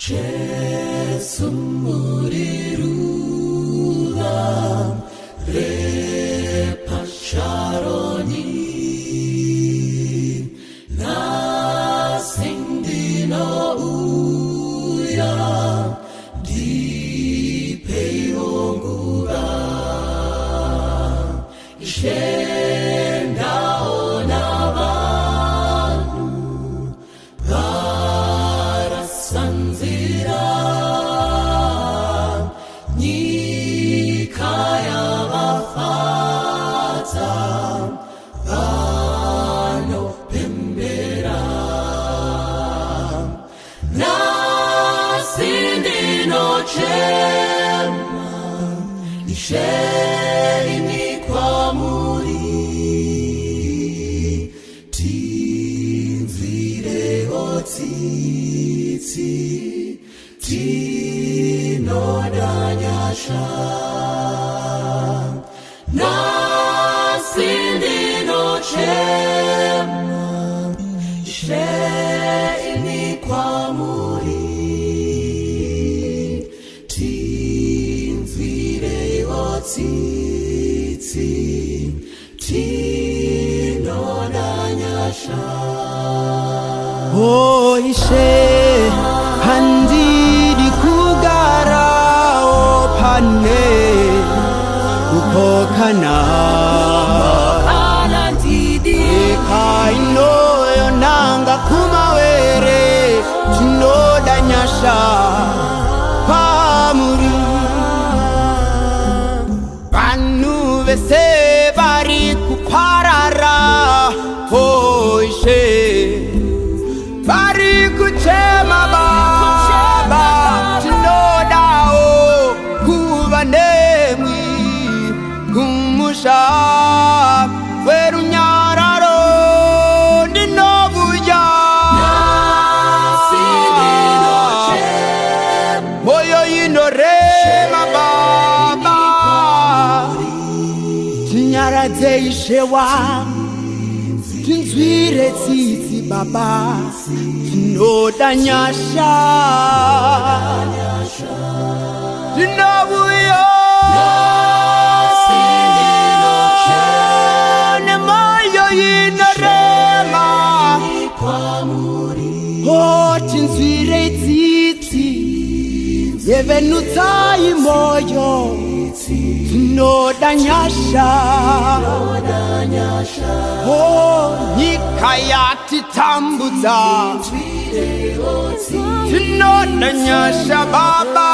Jesu muri ruva repaSharoni, nhasi ndinouya, ndipeiwo nguva. Ishe, ndaona vanhu varasa nzira, nyika yavafadza, vanopembera. Nhasi ndinochema, Ishe, ini kwamuri, tinzwirewo tsitsi, tinoda nyasha. Nhasi ndinochema, Ishe, ini kwamuri, tinzwirewo tsitsi, tinoda nyasha. O Ishe, handidi kugarawo pane kupokana. Kana ndidi. Nyika inoyonanga kumawere, tinoda nyasha pamuri. Vanhu vese vari kuparara, o Ishe, vari kuchema. Baba, tinodawo kuva nemwi kumusha werunyararo. Ndinovuya. Nhasi ndinochema. Moyo inorema, Baba, tinyaradze, Ishe wangu, tinzwire tsitsi, Baba, tinoda nyasha. Tinovuya nemoyo inorema. O, tinzwire tsitsi, yevenutsai moyo, tinoda nyasha. O, nyika yatitambudza, tinoda nyasha. Baba,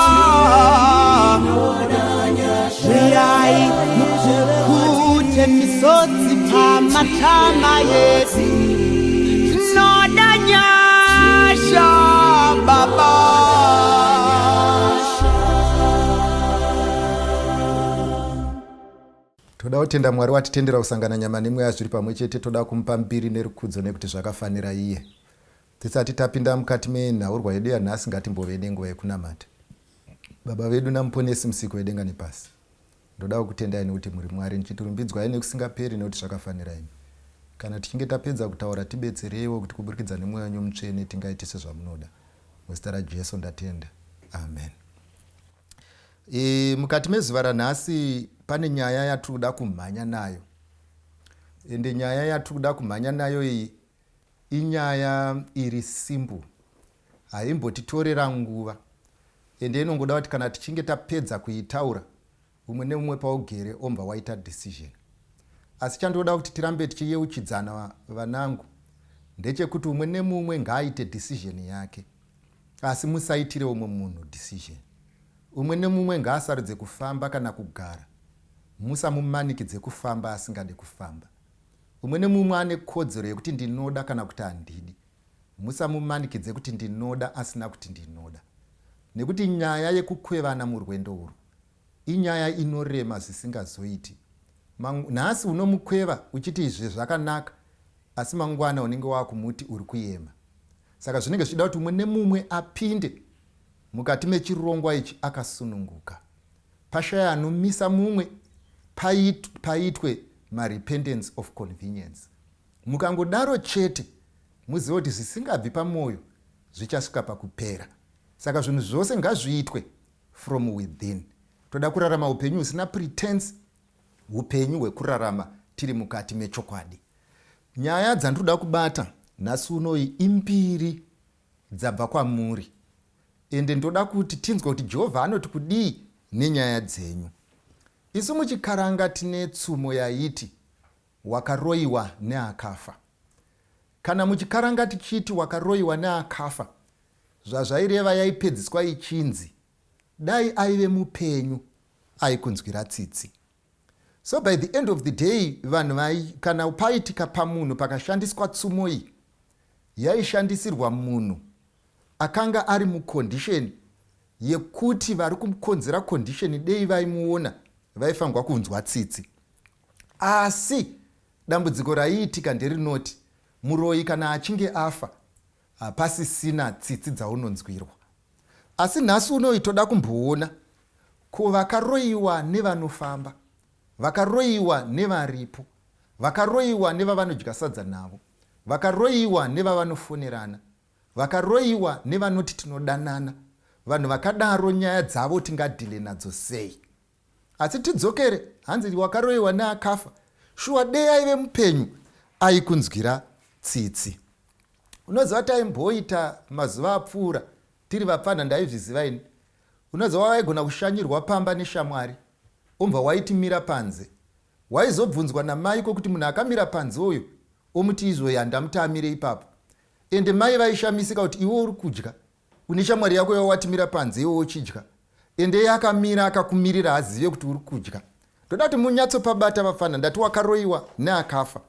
uyai mupukute misodzi pamatama yedu, tinoda nyasha, Baba. Toda kutenda Mwari watitendera kusangana nyama nemweya zviri pamwe chete. Toda kumupa mbiri nerukudzo nekuti zvakafanira iye. Tisati tapinda mukati menhaurwa yedu yanhasi, ngatimbove nenguva yekunamata. Baba vedu naMuponesi, Musiki wedenga nepasi, ndoda kukutendai nekuti muri Mwari, ndichitirumbidzwai nekusingaperi nekuti zvakafanira imi. Kana tichinge tapedza kutaura, tibetsereiwo kuti kuburikidza nemweya wenyu mutsvene tingaite sezvamunoda. Muzita raJesu ndatenda, amen. Mukati mezuva ranhasi pane nyaya yatiri kuda kumhanya nayo, ende nyaya yatiri kuda kumhanya nayo iyi inyaya iri simple, haimbotitorera nguva, ende inongoda kuti kana tichinge tapedza kuitaura, umwe neumwe paugere ombva waita decision. Asi chandoda kuti tirambe tichiyeuchidzana, vanangu, ndechekuti umwe nemumwe ngaaite decision yake, asi musaitire umwe munhu decision. Umwe nemumwe ngaasarudze kufamba kana kugara, musamumanikidze kufamba asingade kufamba. Umwe nemumwe ane kodzero yekuti ndinoda kana kuti handidi, musamumanikidze kuti ndinoda asina kuti ndinoda, nekuti nyaya yekukwevana murwendo urwu inyaya inorema zvisingazoiti. Nhasi unomukweva uchiti izvi zvakanaka, asi mangwana unenge wakumuti uri kuyema. Saka zvinenge zvichida kuti umwe nemumwe apinde mukati mechirongwa ichi akasununguka, pashaya anomisa mumwe, paitwe marepentance of convenience. Mukangodaro chete, muzive kuti zvisingabvi pamwoyo zvichasvika pakupera. Saka zvinhu zvose ngazviitwe from within. Toda kurarama upenyu husina pretense, upenyu hwekurarama tiri mukati mechokwadi. Nyaya dzandinoda kubata nhasi unoyi imbiri dzabva kwamuri, ende ndoda kuti tinzwe kuti Jehovha anoti kudii nenyaya dzenyu. Isu muchiKaranga tine tsumo yaiti wakaroyiwa neakafa. Kana muchiKaranga tichiti wakaroyiwa neakafa, zvazvaireva yaipedziswa ichinzi dai aive mupenyu aikunzwira tsitsi. So by the end of the day vanhu vai kana paitika pamunhu pakashandiswa tsumo iyi yaishandisirwa munhu akanga ari mucondition yekuti vari kumukonzera condition dei vaimuona vaifanirwa kunzwa tsitsi. Asi dambudziko raiitika nderinoti muroyi kana achinge afa hapasisina tsitsi dzaunonzwirwa. Asi nhasi unoyi toda kumboona ko vakaroyiwa nevanofamba, vakaroyiwa nevaripo, vakaroyiwa nevavanodya sadza navo, vakaroyiwa nevavanofonerana, vakaroyiwa nevanoti tinodanana, vanhu vakadaro nyaya dzavo tingadhile nadzo sei? Asi tidzokere, hanzi wakaroyiwa neakafa, shuwa dei aive mupenyu aikunzwira tsitsi. Unoziva taimboita mazuva apfuura tiri vapfanha ndaizviziva ini. Unoziva waigona kushanyirwa pamba neshamwari ombva waiti mira panze. Waizobvunzwa namai kwekuti munhu akamira panze uyu omuti izvo handamuti amire ipapo. Ende mai vaishamisika kuti iwe uri kudya une shamwari yako yawati mira panze iwe uchidya ende iye akamira akakumirira azive kuti uri kudya. Ndoda kuti munyatsopabata vafana ndati wakaroyiwa neakafa.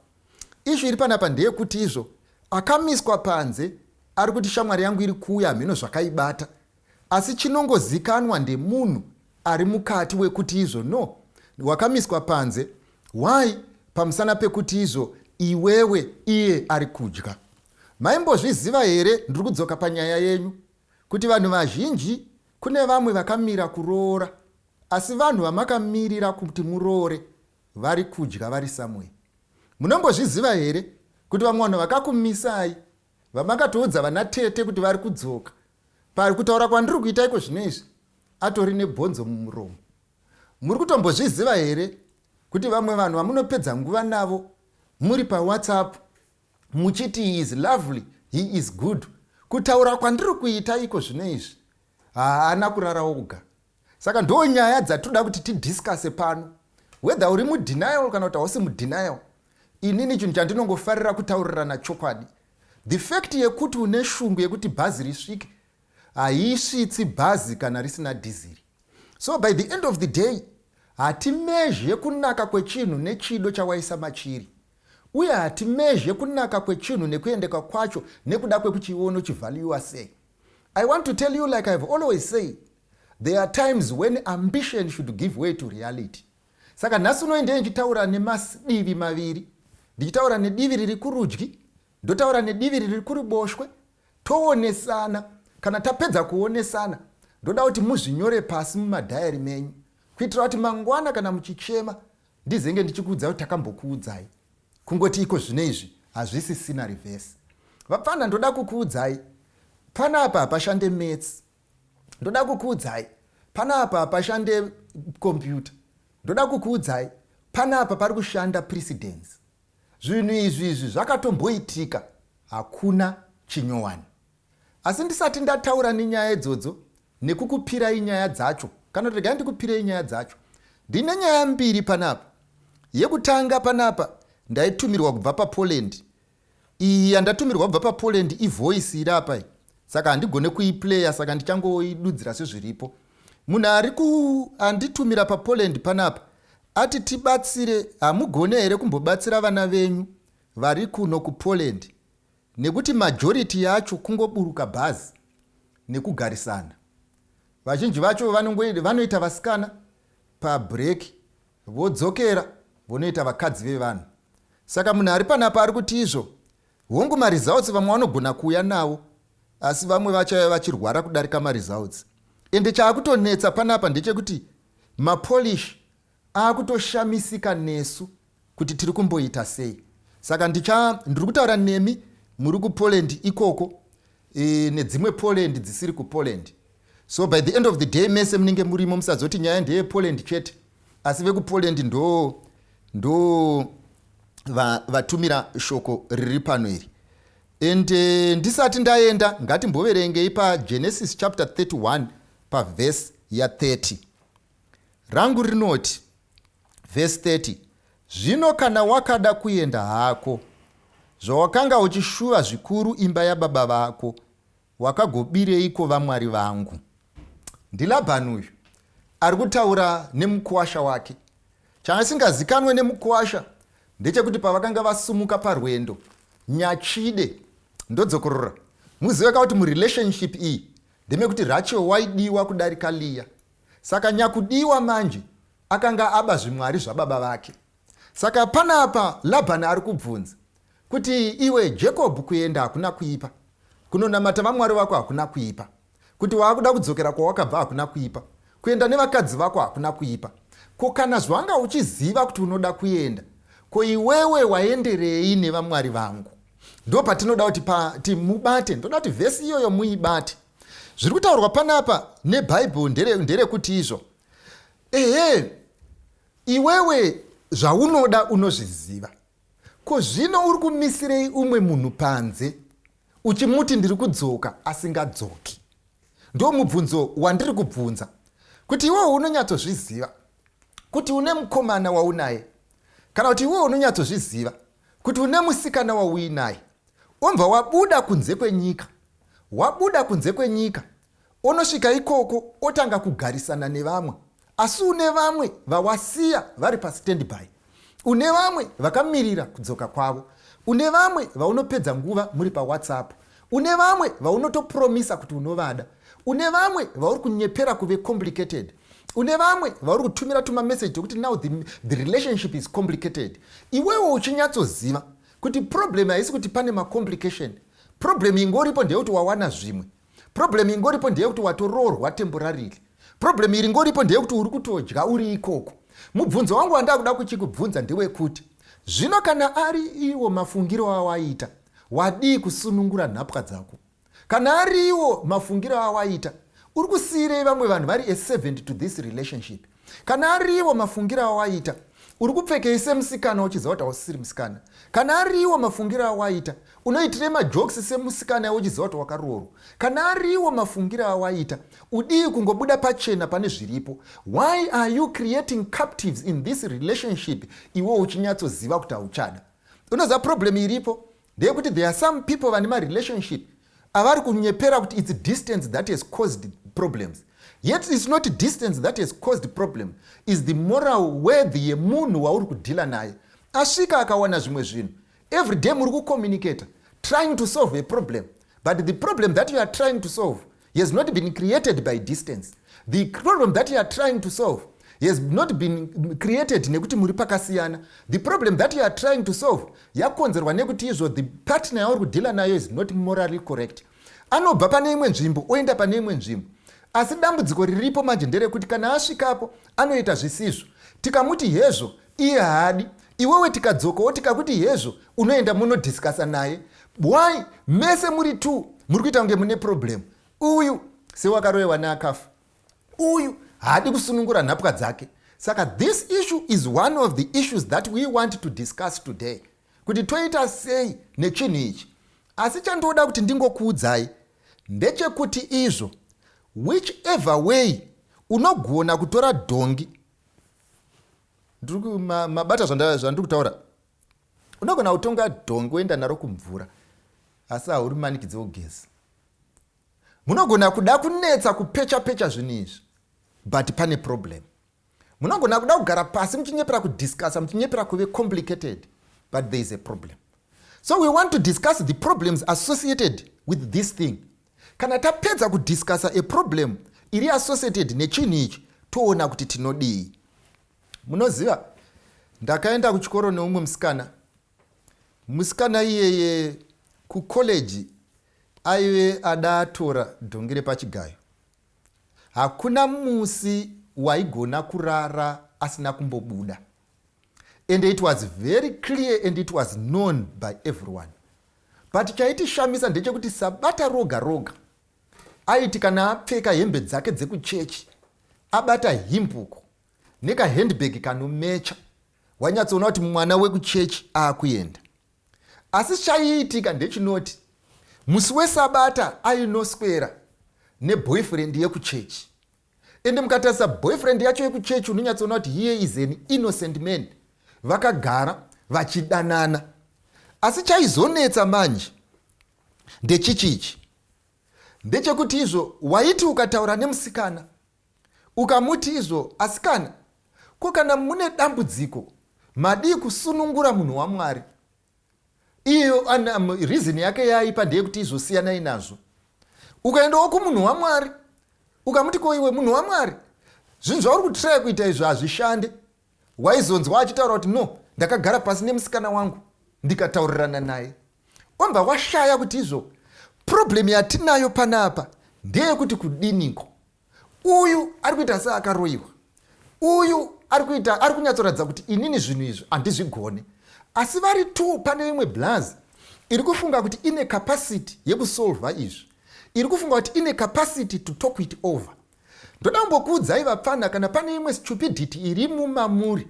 Ishu iri panapa ndeyekuti izvo akamiswa panze ari kuti shamwari yangu iri kuuya hamheno zvakaibata asi chinongozikanwa ndemunhu ari mukati wekuti izvo no wakamiswa panze why pamusana pekuti izvo iwewe iye ari kudya. Maimbozviziva here ndiri kudzoka panyaya yenyu kuti vanhu vazhinji kune vamwe vakamira kuroora asi vanhu vamakamirira kuti muroore vari kudya vari somewhere. Munombozviziva here kuti vamwe vanhu vakakumisai vamakatoudza vana tete kuti vari kudzoka pari kutaura kwandiri kuita iko zvino izvi atori nebhonzo mumuromo. Muri kutombozviziva here kuti vamwe vanhu vamunopedza nguva navo muri paWhatsApp muchiti he is lovely, he is good, kutaura kwandiri kuita iko zvino izvi haana kurara oga. Saka ndo nyaya dzatoda kuti tidiscase pano, whether uri mudenial kana kuti hausi mudenial. Inini chinhu chandinongofarira kutaurirana chokwadi. The fact yekuti une shungu yekuti bhazi risvike haisvitsi bhazi kana risina dhiziri. So by the end of the day hatimezhe kunaka kwechinhu nechido chawaisa machiri, uye hatimezhe kunaka kwechinhu nekuendeka kwacho nekuda kwekuchiona uchivhaluiwa sei. I want to tell you, like I've always said, there are times when ambition should give way to reality. Saka nhasi unoyi ndee ndichitaura nemadivi maviri, ndichitaura nedivi riri kurudyi, ndotaura nedivi riri kuruboshwe, toonesana. Kana tapedza kuonesana, ndoda kuti muzvinyore pasi mumadhayari menyu, kuitira kuti mangwana kana muchichema ndizenge ndichikuudzai kuti takambokuudzai. Kungoti iko zvino izvi hazvisisina reverse. Vapfana, ndoda kukuudzai panapa hapashande maths. Ndoda kukuudzai panapa hapashande computer. Ndoda kukuudzai panapa pari kushanda precedence. Zvinhu izvi izvi zvakatomboitika, hakuna chinyowani. Asi ndisati ndataura nenyaya idzodzo nekukupirai nyaya dzacho, kana kuti regai ndikupirei nyaya dzacho, ndine nyaya mbiri panapa. Yekutanga panapa ndaitumirwa kubva paPoland. Iyi yandatumirwa kubva paPoland ivoice iri apa iyi, saka handigone kuiplaya, saka ndichangoidudzira sezviripo. Munhu ari anditumira paPoland panapa ati tibatsire, hamugone here kumbobatsira vana venyu vari kuno kuPoland, nekuti majority yacho kungoburuka bhazi nekugarisana. Vazhinji vacho vanoita vasikana pabreak vodzokera vonoita vakadzi vevanhu. Saka munhu ari panapa ari kuti izvo hongu maresults vamwe vanogona kuuya nawo, asi vamwe vachauya vachirwara kudarika maresults. Ende chaakutonetsa panapa ndechekuti mapolish akutoshamisika nesu kuti tiri kumboita sei. Saka ndiri kutaura nemi muri kuPoland ikoko, nedzimwe Poland dzisiri kuPoland. So by the end of the day mese munenge murimo, musazoti nyaya ndeyePoland chete, asi vekuPoland ndo vatumira shoko riri pano iri. And ndisati ndaenda, ngatimboverengei paGenesis chapter 31 pavhesi ya30. Rangu rinoti, vhesi 30, "Zvino kana wakada kuenda hako, zvawakanga uchishuva zvikuru imba yababa vako, wakagobireiko vamwari vangu?" NdiLabhani uyu ari kutaura nemukuwasha wake. Chaasingazikanwe nemukuwasha ndechekuti pavakanga vasumuka parwendo, nyachide, ndodzokorora, muzive kuti murelationship iyi ndemekuti Rachel waidiwa kudarika Liya. Saka nyakudiwa manje akanga aba zvimwari zvababa vake. Saka panapa Labhani ari kubvunza kuti, "Iwe Jacob, kuenda hakuna kuipa, kunonamata vamwari vako hakuna kuipa, kuti waakuda kudzokera kwawakabva hakuna kuipa, kuenda nevakadzi vako hakuna kuipa. Ko kana zvanga uchiziva kuti unoda kuenda, ko iwewe waenderei nevamwari vangu?" Ndo patinoda kuti timubate. Ndoda kuti vhesi iyoyo muibate. Zviri kutaurwa panapa neBhaibheri nderekuti izvo, ehe, iwewe zvaunoda unozviziva. Ko zvino uri kumisirei umwe munhu panze uchimuti ndiri kudzoka, asingadzoki? Ndo mubvunzo wandiri kubvunza, kuti iwewe unonyatsozviziva kuti une mukomana waunaye, kana kuti iwewe unonyatsozviziva kuti une musikana wauinaye, obva wabuda kunze kwenyika. Wabuda kunze kwenyika, onosvika ikoko otanga kugarisana nevamwe, asi une vamwe vawasiya vari pastandby, une vamwe vakamirira kudzoka kwavo, une vamwe vaunopedza nguva muri paWhatsApp, une vamwe vaunotopromisa kuti unovada, une vamwe vauri kunyepera kuve complicated, une vamwe vauri kutumira tumameseji tokuti now the relationship is complicated. Iwewo uchinyatsoziva kuti problem haisi kuti pane macomplication. Problem ingoripo ndeyekuti wawana zvimwe. Problem ingoripo ndeyekuti watoroorwa temporarily. Problem iri ngoripo ndeyekuti uri kutodya uri ikoko. Mubvunzo wangu wandakuda kuchikubvunza ndewekuti, zvino kana ari iwo mafungiro awaita, wadii kusunungura nhapwa dzako? Kana ari iwo mafungiro awaita, uri kusiyirei vamwe vanhu vari a servant to this relationship? Kana ariwo mafungiro awaita, uri kupfekei semusikana uchiziva kuti hausisiri musikana? Kana ariwo mafungiro awaita, unoitirei majokes semusikana uchiziva kuti wakaroorwa? Kana ariwo mafungiro awaita, udii kungobuda pachena pane zviripo? Why are you creating captives in this relationship, iwe uchinyatsoziva kuti hauchada? Unoziva, problem iripo ndeyekuti there are some people vane marelationship avari kunyepera kuti it's distance that has caused problems, yet it's not distance that has caused problem, is the moral worthy yemunhu wauri kudhila naye. Asvika akawana zvimwe zvinhu. Every day muri kucommunicata trying to solve a problem, but the problem that you are trying to solve has not been created by distance. The problem that you are trying to solve has not been created nekuti muri pakasiyana. The problem that you are trying to solve yakonzerwa nekuti izvo the partner yauri kudhila nayo is not morally correct. Anobva pane imwe nzvimbo oenda pane imwe nzvimbo, asi dambudziko riripo manje nderekuti kana asvikapo anoita zvisizvo. Tikamuti hezvo, iye haadi. Iwewe tikadzokawo tikakuti hezvo, unoenda munodhiskasa naye. Why mese muri two muri kuita kunge mune problem? Uyu sewakaroyiwa neakafa, uyu haadi kusunungura nhapwa dzake. Saka this issue is one of the issues that we want to discuss today, kuti toita sei nechinhu ichi. Asi chandoda kuti ndingokuudzai ndechekuti izvo, whichever way, unogona kutora dhongi. Mabata zvandiri kutaura? Unogona kutonga dhongi woenda naro kumvura, asi hauri manikidze kugeza. Munogona kuda kunetsa kupecha pecha zvinhu izvi, but pane problem. Munogona kuda kugara pasi muchinyepera kudiscussa, muchinyepera kuve complicated, but there is a problem. So we want to discuss the problems associated with this thing. Kana tapedza kudiscussa a problem iri associated nechinhu ichi, toona kuti tinodii. Munoziva, ndakaenda kuchikoro neumwe musikana. Musikana iyeye kukoleji aive adatora dhongi repachigayo. Hakuna musi waigona kurara asina kumbobuda, and it was very clear and it was known by everyone. But chaitishamisa ndechekuti sabata roga roga Aiti kana apfeka hembe dzake dzekuchechi, abata himbuko nekahandbag kanomecha, wanyatsoona kuti mwana wekuchechi aakuenda. Asi chaiitika ndechinoti musi weSabata ainoswera neboyfriend yekuchechi. Ende mukatarisa boyfriend yacho yekuchechi, unonyatsoona kuti here is an innocent man. Vakagara vachidanana. Asi chaizonetsa manje ndechichichi, ndechekuti izvo waiti ukataura nemusikana, ukamuti izvo, "Asikana, ko kana mune dambudziko, madii kusunungura munhu waMwari?" Iyo reason yake yaipa ndeyekuti izvosiyanai nazvo. Ukaendawo kumunhu waMwari, ukamuti, "Ko iwe munhu waMwari, zvinhu zvauri kutraya kuita izvo hazvishande," waizonzwa achitaura kuti, "No, ndakagara pasi nemusikana wangu, ndikataurirana naye." Wabva washaya kuti izvo problem yatinayo panapa ndeyekuti kudiniko. Uyu ari kuita seakaroyiwa, uyu ari kuita, ari kunyatsoratidza kuti inini zvinhu izvi handizvigone. Asi vari two, pane imwe blaz iri kufunga kuti ine capacity yekusolva izvi, iri kufunga kuti ine capacity to talk it over. Ndoda kumbokuudzai vapfana, kana pane imwe stupidity iri mumamuri,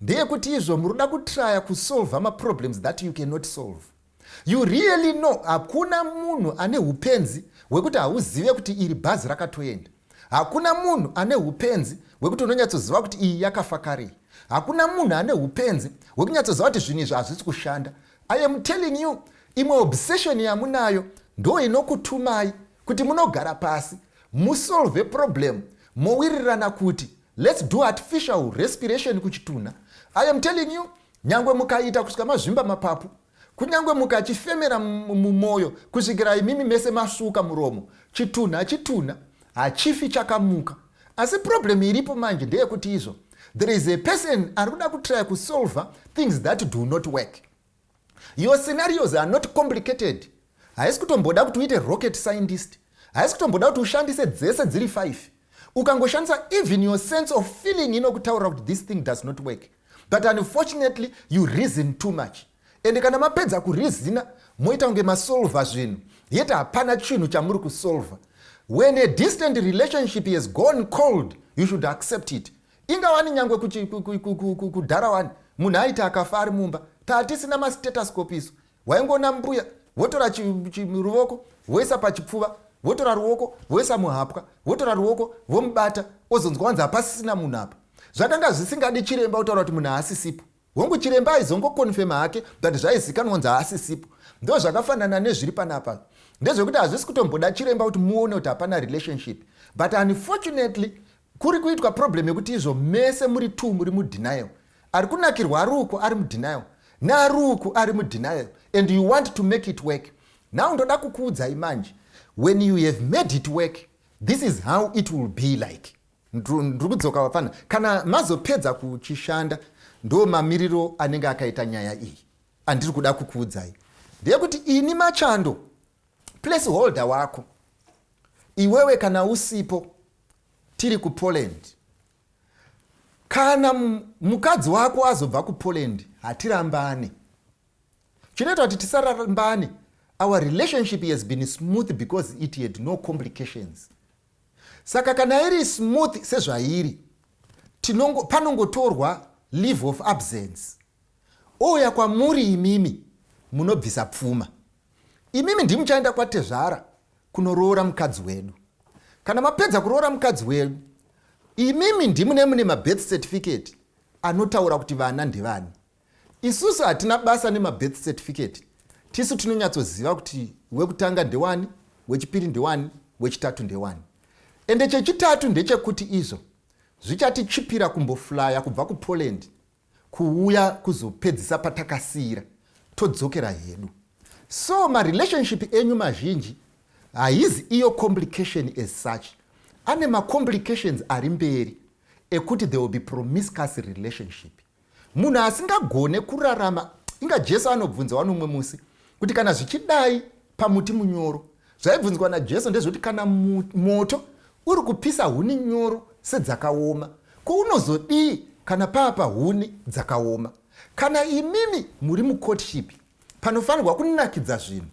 ndeyekuti izvo muri kuda kutraya kusolva maproblems that you cannot solve. You really know, hakuna munhu ane upenzi hwekuti hauzive kuti iri bhazi rakatoenda. Hakuna munhu ane upenzi hwekuti unonyatsoziva kuti iyi yakafa karei. Hakuna munhu ane upenzi hwekunyatsoziva kuti zvinhu izvi hazvisi kushanda. I am telling you, imwe obsession yamunayo ndo inokutumai kuti munogara pasi musolve problem, mowirirana kuti let's do artificial respiration kuchitunha. I am telling you, nyangwe mukaita kusvika mazvimba mapapu, kunyange mukachifemera mumwoyo kusvikira imimi mese masuka muromo, chitunha chitunha, hachifi chakamuka. Asi problem iripo manje ndeyekuti izvo there is a person ari kuda kutry kusolva things that do not work. Your scenarios are not complicated. Haisi kutomboda kuti uite rocket scientist, haisi kutomboda kuti ushandise dzese dziri 5. Ukangoshandisa even your sense of feeling, inokutaurira kuti this thing does not work. But unfortunately you reason too much, ende kana mapedza kureasona, moita kunge masolva zvinhu, yet hapana chinhu chamuri kusolva. When a distant relationship has gone cold, you should accept it. Ingawani nyangwe kudhara wani munhu aiti akafa ari mumba, tatisina mastethoscope isu, waingoona mbuya votora ruoko voisa pachipfuva, votora ruoko voisa muhapwa, votora ruoko vomubata, ozonzwa wanzi hapasisina munhu apa. Zvakanga zvisingadi chiremba kutaura kuti munhu haasisipo. Hongu, chiremba aizongokonfema hake, but zvaizikanwa kunzi haasisipo. Ndo zvakafanana nezviri panapa, ndezvekuti hazvisi kutomboda chiremba kuti muone kuti hapana relationship. But unfortunately kuri kuitwa problem yekuti izvo mese muri two muri mudenial. Ari kunakirwa ari uku ari mudenial, neari uku ari mudenial, and you want to make it work. Now ndoda kukuudzai manje, when you have made it work, this is how it will be like. Ndiri kudzoka vapfana, kana mazopedza kuchishanda, ndo mamiriro anenge akaita nyaya iyi andiri kuda kukuudzai. Ndeyekuti ini Machando, place holder wako iwewe, kana usipo, tiri kuPoland, kana mukadzi wako azobva kuPoland, hatirambane. Chinoita kuti tisarambane, our relationship has been smooth because it had no complications. Saka kana iri smooth sezvairi, panongotorwa leave of absence, ouya kwamuri imimi, munobvisa pfuma. Imimi ndimuchaenda kwatezvara kunoroora mukadzi wedu. Kana mapedza kuroora mukadzi wedu, imimi ndimune mune mabirth certificate anotaura kuti vana ndevani. Isusu hatina basa nemabirth certificate. Tisu tinonyatsoziva kuti wekutanga ndewani, wechipiri ndewani, wechitatu ndewani. Ende chechitatu ndechekuti izvo zvichatichipira kumboflya kubva kuPoland kuuya kuzopedzisa patakasiyira, todzokera hedu. So marelationship enyu mazhinji haizi iyo complication as such. Ane macomplications ari mberi ekuti there will be promiscuous relationship. Munhu asingagone kurarama, inga Jesu anobvunza wani umwe musi kuti kana zvichidai pamuti munyoro. Zvaibvunzwa naJesu ndezvekuti kana moto uri kupisa huni nyoro sedzakaoma, ko unozodii kana paapa huni dzakaoma? Kana imimi muri mucourtship, panofanirwa kunakidza zvinhu,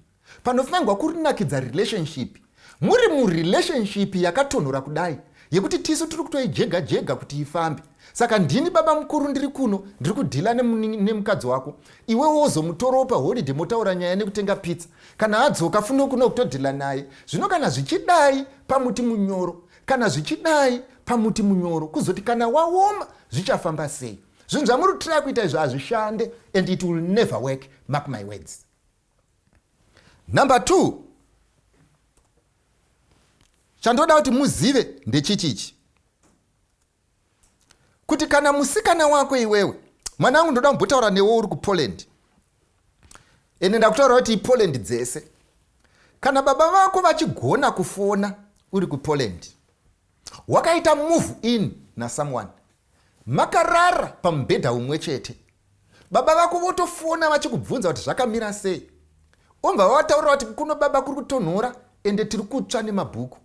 panofanirwa kunakidza relationship. Muri murelationship yakatonhora kudai yekuti tisu tiri kutoijega jega kuti ifambe. Saka ndini baba mukuru ndiri kuno, ndiri kudhila nemukadzi wako. Iwe wozomutorawo paholiday motaura nyaya nekutenga pizza. Kana adzoka funo kuno kutodhila naye. Zvino kana zvichidai pamuti munyoro, kana zvichidai pamuti munyoro, kuzoti kana waoma zvichafamba sei? Zvinhu zvamuri kutraya kuita izvo hazvishande and it will never work, mark my words. Number 2, chandoda kuti muzive ndechichichi, kuti kana musikana wako iwewe, mwana wangu, ndoda kumbotaura newe uri kuPoland, ende ndakutaura kuti iPoland dzese. Kana baba vako vachigona kufona uri kuPoland, wakaita move in nasomeone, makarara pamubhedha umwe chete, baba vako votofona vachikubvunza kuti zvakamira sei, obva vavataurira kuti kuno baba kuri kutonhora ende tiri kutsva nemabhuku,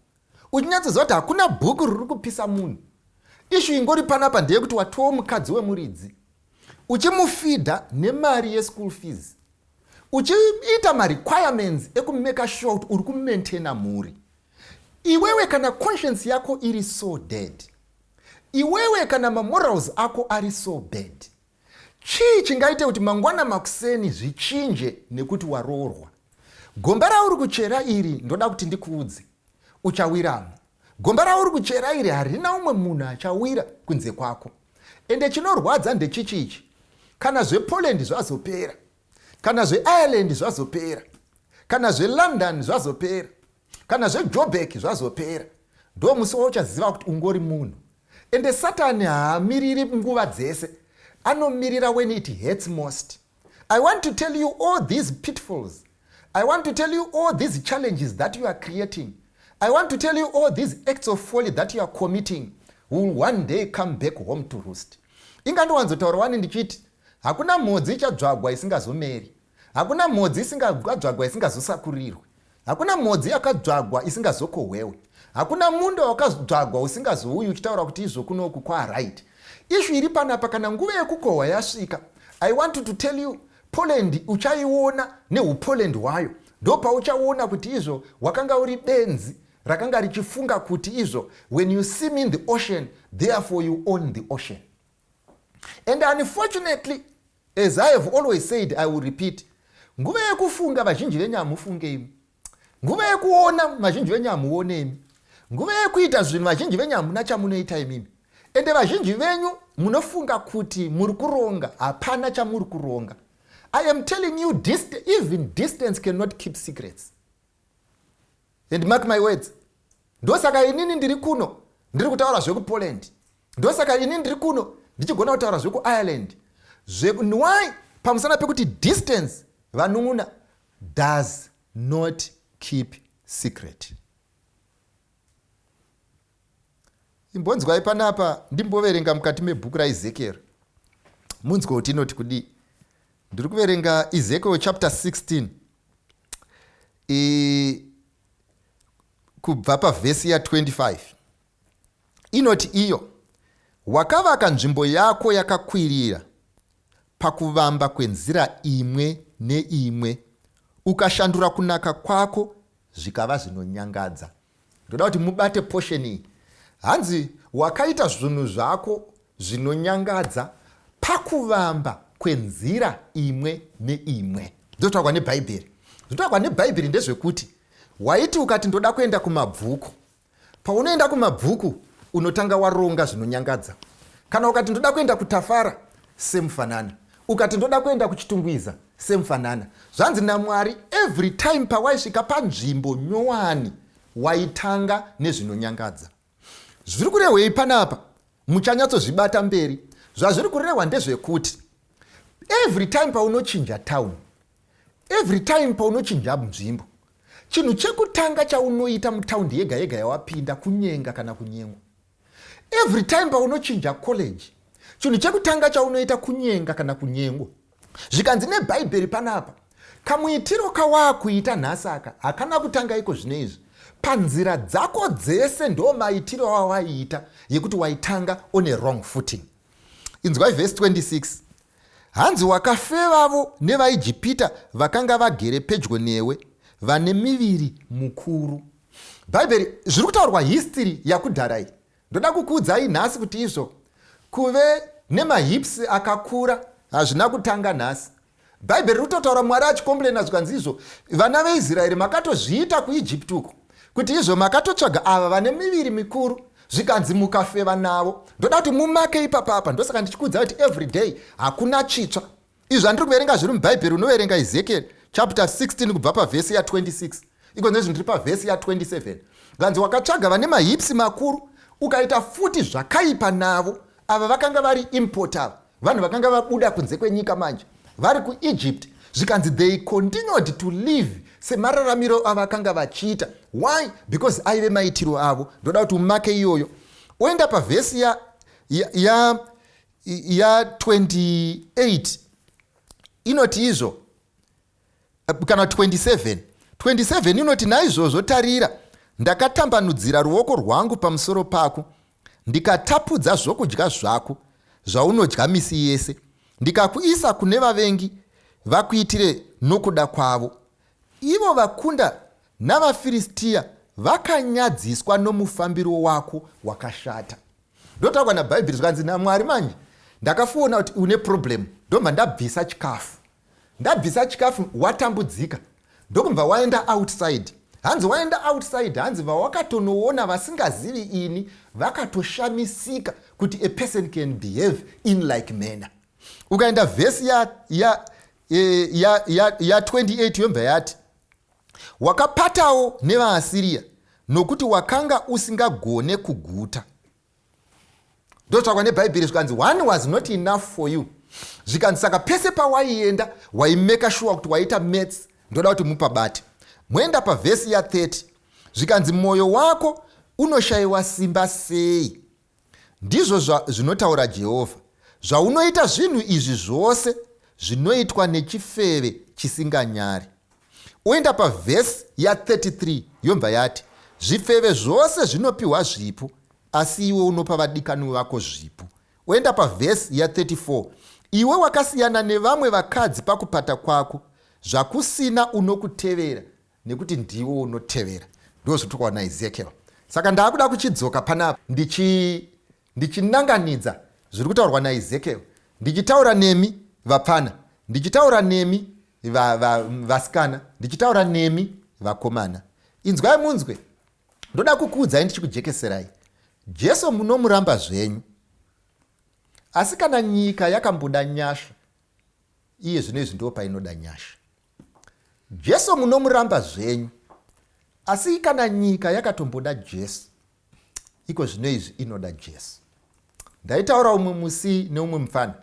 uchinyatsoziva kuti hakuna bhuku riri kupisa munhu. Issue ingori panapa ndeyekuti watoo mukadzi wemuridzi, uchimufidha nemari yeschool fees, uchiita marequirements ekumeka sure kuti uri kumaintaina mhuri. Iwewe kana conscience yako iri so dead, iwewe kana mamorals ako ari so bad, chii chingaite kuti mangwana makuseni zvichinje nekuti waroorwa? Gomba rauri kuchera iri, ndoda kuti ndikuudze, uchawiramo. Gomba rauri kuchera iri harina umwe munhu achawira kunze kwako. Ende chinorwadza ndechichi ichi: kana zvePoland zvazopera, kana zveIreland zvazopera, kana zveLondon zvazopera, kana zveJobek zvazopera, ndo musi wauchaziva kuti ungori munhu. Ende Satani haamiriri nguva dzese, anomirira when it hurts most. I want to tell you, all these pitfalls, I want to tell you, all these challenges that you are creating, I want to tell you, all these acts of folly that you are committing will one day come back home to roost. Ingandowanzotaura wani ndichiti hakuna mhodzi ichadzvagwa isingazomeri, hakuna mhodzi isingadzvagwa isingazosakurirwi, hakuna mhodzi yakadzvagwa isingazokohwewe, hakuna munda wakadzvagwa usingazouyi uchitaura kuti izvo kunoku kwaright. Issue iri panapa, kana nguva yekukohwa yasvika, I want to tell you, Poland uchaiona neuPoland hwayo. Ndo pauchaona kuti izvo wakanga uri benzi rakanga richifunga kuti izvo when you swim in the ocean, therefore you own the ocean. And unfortunately, as I have always said, I will repeat, nguva yekufunga vazhinji venyu hamufunge imi, nguva yekuona vazhinji venyu hamuone imi, nguva yekuita zvinhu vazhinji venyu hamuna chamunoita imimi. Ende vazhinji venyu munofunga kuti muri kuronga, hapana chamuri kuronga. I am telling you, even distance cannot keep secrets. And mark my words, ndosaka inini ndiri kuno ndiri kutaura zvekuPoland, ndosaka inini ndiri kuno ndichigona kutaura zvekuIreland. Why? Pamusana pekuti distance, vanun'una, does not keep secret. Imbonzwai panapa, ndimboverenga mukati mebhuku raEzekiel, munzwe kuti inoti kudii. Ndiri kuverenga Ezekiel chapter 16 kubva pavhesi ya25. Inoti iyo, wakavaka nzvimbo yako yakakwirira pakuvamba kwenzira imwe neimwe, ukashandura kunaka kwako zvikava zvinonyangadza. Ndoda kuti mubate portion iyi. Hanzi wakaita zvinhu zvako zvinonyangadza pakuvamba kwenzira imwe neimwe. Ndotaurwa nebhaibheri, zvotaurwa nebhaibheri ndezvekuti waiti ukati ndoda kuenda kumabvuku, paunoenda kumabvuku unotanga waronga zvinonyangadza. Kana ukati ndoda kuenda kuTafara, semufanana. Ukati ndoda kuenda kuChitungwiza, semufanana. Zvanzi naMwari, every time pawaisvika panzvimbo nyowani waitanga nezvinonyangadza. Zviri kurehwei panapa? Muchanyatsozvibata mberi. Zvazviri kurehwa ndezvekuti every time paunochinja town, every time paunochinja nzvimbo, chinhu chekutanga chaunoita mutaundi yega yega yawapinda kunyenga kana kunyengwa. Every time paunochinja college, chinhu chekutanga chaunoita kunyenga kana kunyengwa. Zvikanzi nebhaibheri panapa, kamuitiro kawaakuita nhasi aka hakana kutanga iko zvino izvi. Panzira dzako dzese ndo maitiro awaiita, yekuti waitanga on a wrong footing. Inzwai vhesi 26. Hanzi wakafevavo nevaIjipita vakanga vagere pedyo newe, vane miviri mukuru. Bhaibheri zviri kutaurwa history yakudhara iyi. Ndoda kukuudzai nhasi kuti izvo kuve nemahips akakura hazvina kutanga nhasi. Bhaibheri riri kutotaura Mwari achikomplena zvikanzi izvo vana veIsraeri makatozviita kuIjipiti uko kuti izvo makatotsvaga ava vane miviri mikuru zvikanzi mukafeva navo. Ndoda kuti mumake ipapapa, ndosaka ndichikuudzai kuti everyday hakuna chitsva. Izvi zvandiri kuverenga zviri mubhaibheri. Unoverenga Ezekiel chapter 16 kubva pavhesi ya26, iko nezvi ndiri pavhesi ya27. Zvanzi wakatsvaga vane mahipsi makuru ukaita futi zvakaipa navo. Ava vakanga vari import, ava vanhu vakanga vabuda kunze kwenyika manje vari kuEgypt. Zvikanzi they continued to live semararamiro avakanga vachiita. Why? Because aive maitiro avo. Ndoda kuti umake iyoyo. Oenda pavhesi ya, ya, ya ya 28 inoti izvo, kana 27, 27 inoti, naizvozvo tarira, ndakatambanudzira ruoko rwangu pamusoro pako, ndikatapudza zvokudya zvako zvaunodya misi yese, ndikakuisa kune vavengi vakuitire nokuda kwavo. Ivo vakunda navaFiristiya vakanyadziswa nomufambiro wako wakashata. Ndotaurwa nabhaibheri zvikanzi naMwari, manje ndakafuona kuti une problem, ndobva ndabvisa chikafu. Ndabvisa chikafu, watambudzika, ndokubva waenda outside. Hanzi waenda outside, hanzi vawakatonoona vasingazivi ini vakatoshamisika kuti a person can behave in like manner. Ukaenda vhesi ya, ya, ya, ya, ya 28 yobva yati wakapatawo nevaAsiriya nokuti wakanga usingagone kuguta. Ndotsvakwa nebhaibheri zvikanzi one was not enough for you. Zvikanzi saka pese pawaienda waimeka sure kuti waita maths. Ndoda kuti mupabate. Moenda pavhesi ya30, zvikanzi mwoyo wako unoshayiwa simba sei? Ndizvo zvinotaura Jehovha, zvaunoita zvinhu izvi zvose zvinoitwa nechifeve chisinganyari. Oenda pavhesi ya33 yobva yati zvifeve zvose zvinopiwa zvipo, asi iwe unopa vadikanwi vako zvipo. Oenda pavhesi ya34, iwe wakasiyana nevamwe vakadzi pakupata kwako, zvakusina unokutevera nekuti ndiwo unotevera. Ndo zviri naEzekiel. Saka ndaakuda kuchidzoka panapa ndichinanganidza zviri kutaurwa naEzekiel, ndichitaura nemi vapfana, ndichitaura nemi vasikana, ndichitaura nemi vakomana. Inzwai munzwe, ndoda kukuudzai ndichikujekeserai. Jesu munomuramba zvenyu, asi kana nyika yakamboda nyasha, iye zvino izvi ndo painoda nyasha. Jesu munomuramba zvenyu, asi kana nyika yakatomboda Jesu, iko zvino izvi inoda Jesu. Ndaitaura umwe musi neumwe mufana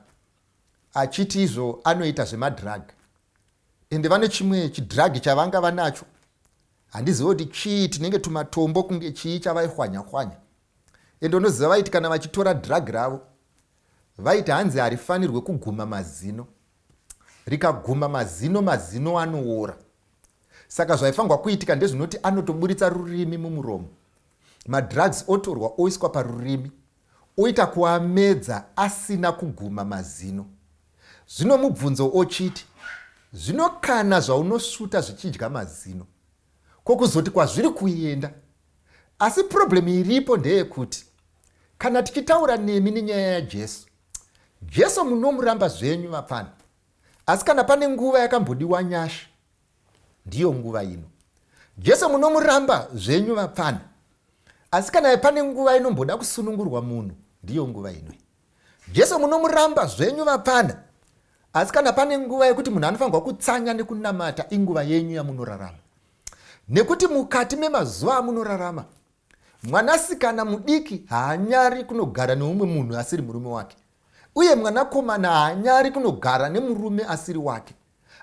achiti izvo anoita zvemadrug, ende vane chimwe chidrug chavanga vanacho, handizivi kuti chii, tinenge tumatombo kunge chii chavaihwanya hwanya. Ende unoziva vaiti kana vachitora drug ravo, vaiti hanzi harifanirwe kuguma mazino. Rikaguma mazino, mazino anoora. Saka zvaifanirwa kuitika ndezvinoti anotoburitsa rurimi mumuromo, madrugs otorwa oiswa parurimi, oita kuamedza asina kuguma mazino. Zvino mubvunzo ochiti, zvino kana zvaunosvuta zvichidya mazino, ko kuzoti kwazviri kuenda? Asi problemu iripo ndeyekuti kana tichitaura nemi nenyaya yaJesu, Jesu munomuramba zvenyu vapfana, asi kana pane nguva yakambodiwa nyasha, ndiyo nguva ino. Jesu munomuramba zvenyu vapfana, asi kana pane nguva inomboda kusunungurwa munhu, ndiyo nguva ino. Jesu munomuramba zvenyu vapfana, asi kana pane nguva yekuti munhu anofanirwa kutsanya nekunamata, inguva yenyu yamunorarama. Nekuti mukati memazuva amunorarama, mwanasikana mudiki haanyari kunogara neumwe munhu asiri murume wake, uye mwanakomana haanyari kunogara nemurume asiri wake.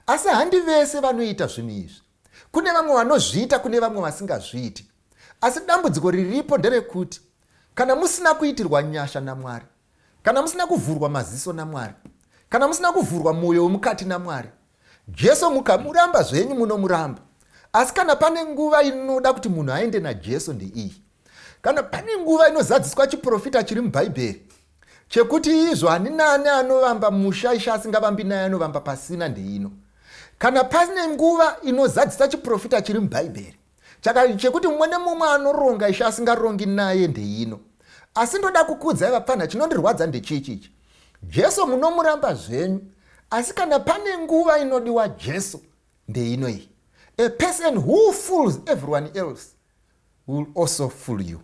Asi handi vese vanoita zvinhu izvi. Kune vamwe vanozviita, kune vamwe vasingazviiti. Asi dambudziko riripo nderekuti kana musina kuitirwa nyasha naMwari, kana musina kuvhurwa maziso naMwari, kana musina kuvhurwa mwoyo wemukati naMwari, Jesu mukamuramba zvenyu munomuramba. Asi kana pane nguva inoda kuti munhu aende naJesu ndeiyi. Kana pane nguva inozadziswa chiprofita chiri muBhaibheri chekuti izvo ani naani anovamba musha ishe asingavambi naye anovamba pasina, ndeino. Kana pane nguva inozadzisa chiprofita chiri muBhaibheri Chaka chekuti mumwe nemumwe anoronga ishe asingarongi naye ndeino. Asi ndoda kukuudzai vapfanha chinondirwadza ndechichi ichi. Jesu munomuramba zvenyu asi kana pane nguva inodiwa Jesu ndeino iyi. A person who fools everyone else will also fool you.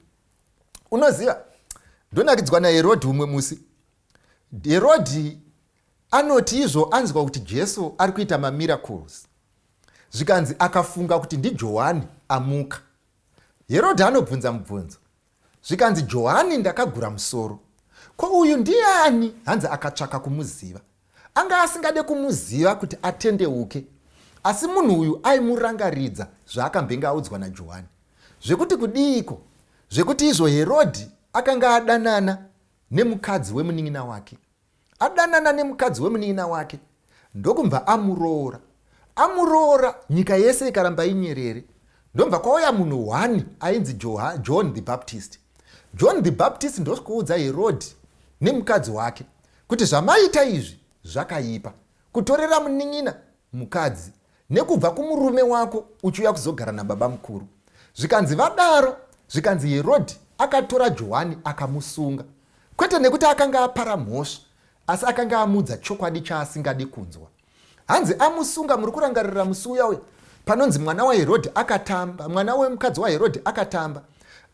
Unoziva ndonakidzwa naHerodhi umwe musi. Herodhi anoti izvo anzwa kuti Jesu ari kuita mamiracles. Zvikanzi akafunga kuti ndiJohani amuka. Herodhi anobvunza mubvunzo. Zvikanzi Johani ndakagura musoro. Ko uyu ndiani? Hanzi akatsvaka kumuziva. Anga asingade kumuziva kuti atendeuke. Asi munhu uyu aimurangaridza zvaakambenge audzwa naJohani. Zvekuti kudiiko? Zvekuti izvo Herodhi akanga adanana nemukadzi wemunin'ina wake. Adanana nemukadzi wemunin'ina wake ndokubva amuroora. Amuroora nyika yese ikaramba inyerere. Ndobva kwauya munhu one ainzi John the Baptist. John the Baptist ndosvikoudza Herodhi nemukadzi wake kuti zvamaita izvi zvakaipa. Kutorera munin'ina mukadzi nekubva kumurume wako uchiuya kuzogara nababa mukuru. Zvikanzi vadaro, zvikanzi Herodhi akatora Johani akamusunga. Kwete nekuti akanga apara mhosva, asi akanga amuudza chokwadi chaasingadi kunzwa. Hanzi amusunga, muri kurangarira musi uya uya panonzi mwana waHerodhi akatamba, mwana wemukadzi waHerodhi akatamba.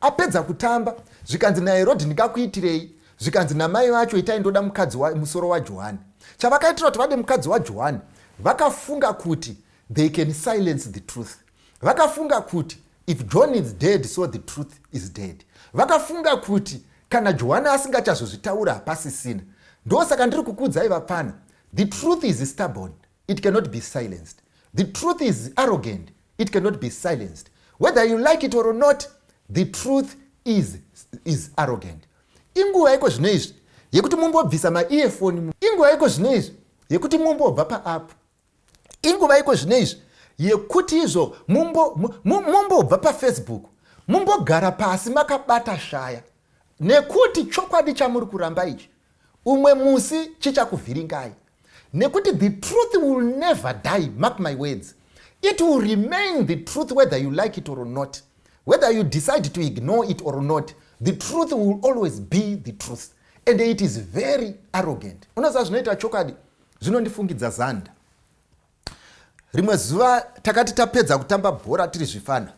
Apedza kutamba, zvikanzi naHerodhi ndingakuitirei? Zvikanzi namai vacho itai ndoda mukadzi wa, musoro waJohani. Chavakaitira kuti vade mukadzi waJohani, vakafunga kuti they can silence the truth. Vakafunga kuti if John is dead so the truth is dead. Vakafunga kuti kana Johani asingachazozvitaura hapasisina. Ndosaka ndiri kukuudzai vapfana, the truth is stubborn, it cannot be silenced. The truth is arrogant, it cannot be silenced. Whether you like it or not, the truth is, is arrogant. Inguva iko zvino izvi yekuti mumbobvisa maearphone, inguva iko zvino izvi yekuti mumbobva paapp, inguva iko zvino izvi yekuti izvo mumbobva pafacebook, mumbogara pasi makabata shaya, nekuti chokwadi chamuri kuramba ichi umwe musi chichakuvhiringai. Nekuti the truth will never die, mark my words. It will remain the truth whether you like it or not. Whether you decide to ignore it or not, the truth will always be the truth. And it is very arrogant. Unoziva zvinoita chokwadi? Zvinondifungidza Zanda. Rimwe zuva takati tapedza kutamba bhora tiri zvifana.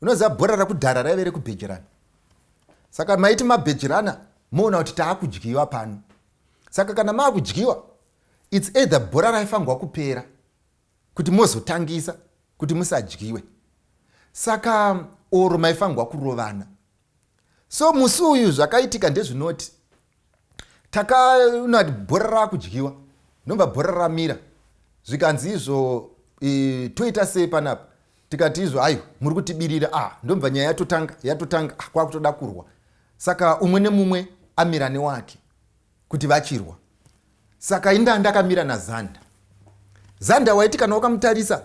Unoziva bhora rakudhara raive rekubhejerana. Saka maiti mabhejerana moona kuti taakudyiwa pano. Saka kana maakudyiwa, it's either bhora raifanirwa kupera kuti mozotangisa kuti musadyiwe. Saka oro maifanirwa kurovana. So musi uyu zvakaitika ndezvinoti takaona kuti bhora raakudyiwa, ndobva bhora ramira, zvikanzi izvo e, toita sei panapa? Tikati izvo ayo muri kutibirira, ah, ndobva nyaya yatotanga yatotanga ah, kwakutoda kurwa. Saka umwe nemumwe amira newake kuti vachirwa. Saka inda ndakamira naZanda. Zanda waiti kana wakamutarisa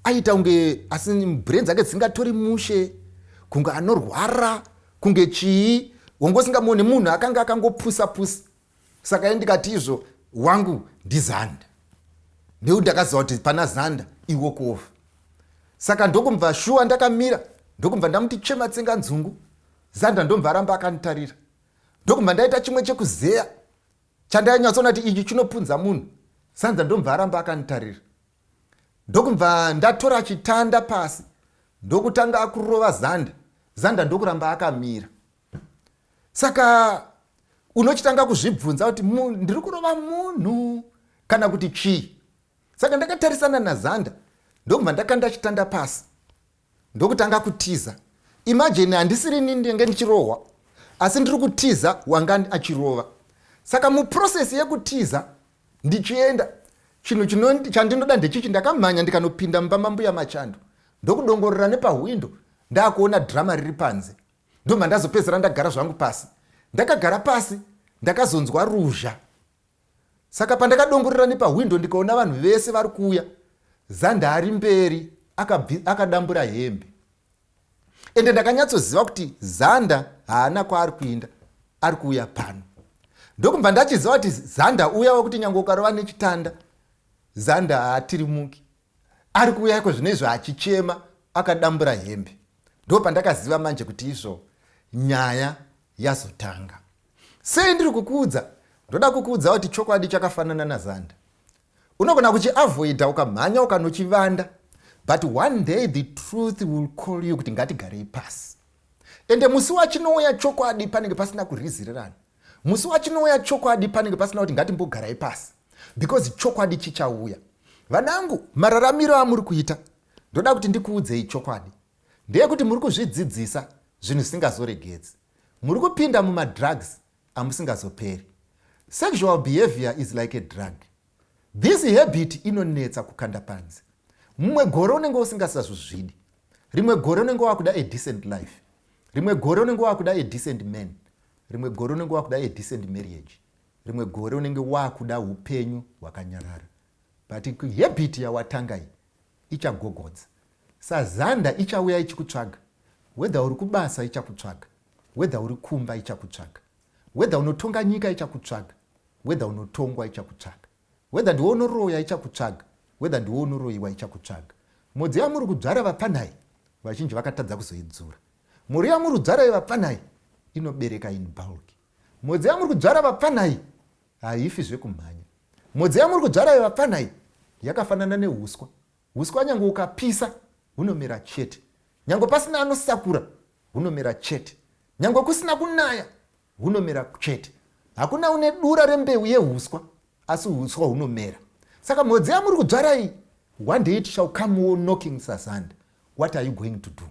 aita kunge asi brain dzake dzisingatori mushe, kunge anorwara, kunge chii, wanga usingamuone munhu akanga akangopusa pusa. Saka ini ndikati izvo wangu ndiZanda, nekuti ndakaziva kuti pana Zanda iwalk off. Saka ndokumva shuwa ndakamira, ndokumva ndamuti chema tsenga nzungu. Zanda ndomva aramba akanditarira, ndokumva ndaita chimwe chekuzeya chandainyatsoona kuti ichi chinopunza munhu. Zanda ndomva aramba akanditarira, ndokumva ndatora chitanda pasi ndokutanga akurova Zanda. Zanda ndokuramba akamira. Saka unochitanga kuzvibvunza kuti ndiri kurova munhu kana kuti chii. Saka ndakatarisana naZanda ndokubva ndakanda chitanda pasi ndokutanga kutiza. Imagine handisiri ini ndenge ndichirohwa, asi ndiri kutiza wanga achirova. Saka muprocess yekutiza ndichienda, chinhu chandinoda ndechichi, ndakamhanya ndikanopinda mumba mambuya Machando ndokudongorera nepahwindo, ndakuona drama riri panze. Ndobva ndazopedzera ndagara zvangu pasi. Ndakagara pasi ndakazonzwa ruzha. Saka pandakadongorera nepahwindo ndikaona vanhu vese vari kuuya, Zanda ari mberi akadambura hembe. Ende ndakanyatsoziva kuti Zanda haana kwaari kuinda, ari kuuya pano. Ndokubva ndachiziva kuti Zanda uya wekuti nyange ukarova nechitanda, Zanda haatirimuki. Ari kuuya iko zvino izvo achichema akadambura hembe. Ndo pandakaziva manje kuti izvo nyaya yazotanga. Sei ndiri kukuudza? Ndoda kukuudza kuti chokwadi chakafanana naZanda. Unogona kuchiavoida ukamhanya ukanochivanda, but one day the truth will call you kuti ngatigarei pasi. Ende musi wachinouya chokwadi panenge pasina kurizirirana. Musi wachinouya chokwadi panenge pasina kuti ngatimbogarai pasi, because chokwadi chichauya. Vanangu, mararamiro amuri kuita, ndoda kuti ndikuudzei chokwadi. Ndeyekuti muri kuzvidzidzisa zvinhu zvisingazoregedzi. Muri kupinda mumadrugs amusingazoperi. Sexual behavior is like a drug. This habit inonetsa kukanda panze. Mumwe gore unenge usingasazozvidi. Rimwe gore unenge wakuda a decent life. Rimwe gore unenge wakuda a decent man. Rimwe gore unenge wakuda a decent marriage. Rimwe gore unenge wakuda upenyu hwakanyarara. But habit yawatanga iyi ichagogodza. Sazanda ichauya ichikutsvaga. Whether uri kubasa ichakutsvaga. Whether uri kumba ichakutsvaga. Whether unotonga nyika ichakutsvaga. Whether unotongwa ichakutsvaga. Whether ndiwe unoroya ichakutsvaga. Whether ndiwe unoroyiwa ichakutsvaga. Modzi yamuri kudzvara vapfanhai, vazhinji vakatadza kuzoidzura. Mhuri yamuri kudzvara vapfanhai inobereka in bulk. Modzi yamuri kudzvara vapfanhai haifi zvekumhanya. Modzi yamuri kudzvara vapfanhai yakafanana neuswa. Uswa nyange ukapisa hunomera chete. Nyange pasina anosakura hunomera chete. Nyange kusina kunaya hunomera chete. Hakuna une dura rembeu yeuswa, asi uswa hunomera. Saka mhodzi yamuri kudzvara iyi, one day it shall come knocking sazanda. What are you going to do?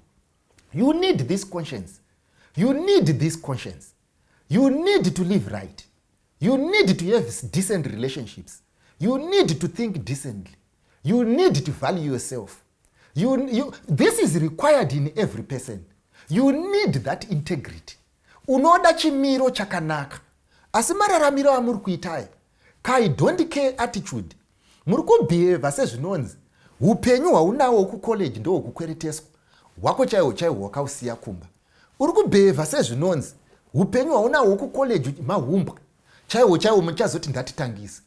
You need this conscience. You need this conscience. You need to live right. You need to have decent relationships. You need to think decently. You need to value yourself. This is required in every person. You need that integrity. Unoda chimiro chakanaka. Asi mararamiro amuri kuitai, kai don't care attitude. Muri kubehave sezvinonzi upenyu hwaunawo kucollege ndohwekukwereteswa. Hwako chaihwo chaihwo wakausiya kumba. Uri kubehave sezvinonzi upenyu hwaunawo kucollege mahumbwa. Chaihwo chaihwo muchazoti ndatitangise.